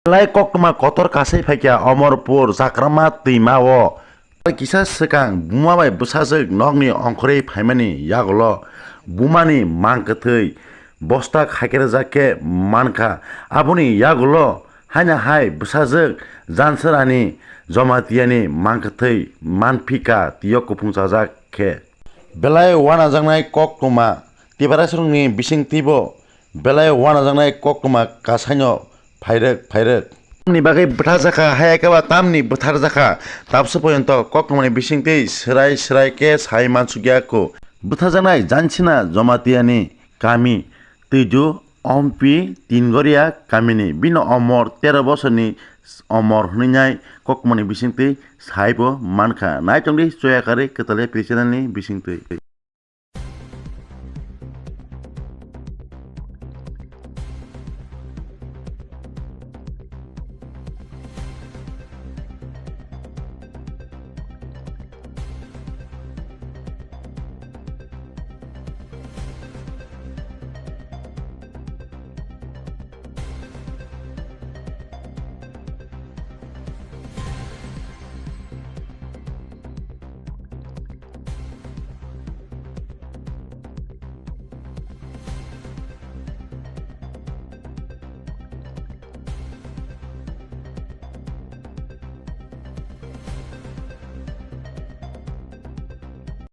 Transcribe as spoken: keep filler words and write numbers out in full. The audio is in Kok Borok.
Belai koktwma kotor kasai phaikha Omorpur Chakrama twima o. Sal kisa swkang buma bai bwsajwk nokni ongkhorwi phaimani yagulo bumani mangkwthwi bosta khaikrajak khe mankha. Aboni yagulo haino hai bwsajwk Jansarani Jomatiyani mangkwthwi manphika twiyo kuphung chajak khe. Belai wanajaknai koktwma Tiprasarokni bisingtwibo belai wanajaknai koktwma kasaino phairwk phairwk. Tamni bagwi bwtharjakha, hai khe ba tamni bwtharjakha, tabso poyonto koktwmani bisingtwi swrai swrai khe sai mansukya kho. Bwtharjaknai Jansina Jomatiyani kami Twidu Ompi Tingoria kamini bino omor tero bosorni omor hwnwi nai koktwmani bisingtwi saibo mankha. Naitongdi choya karwi kwtalya piri channelni bisingtwi.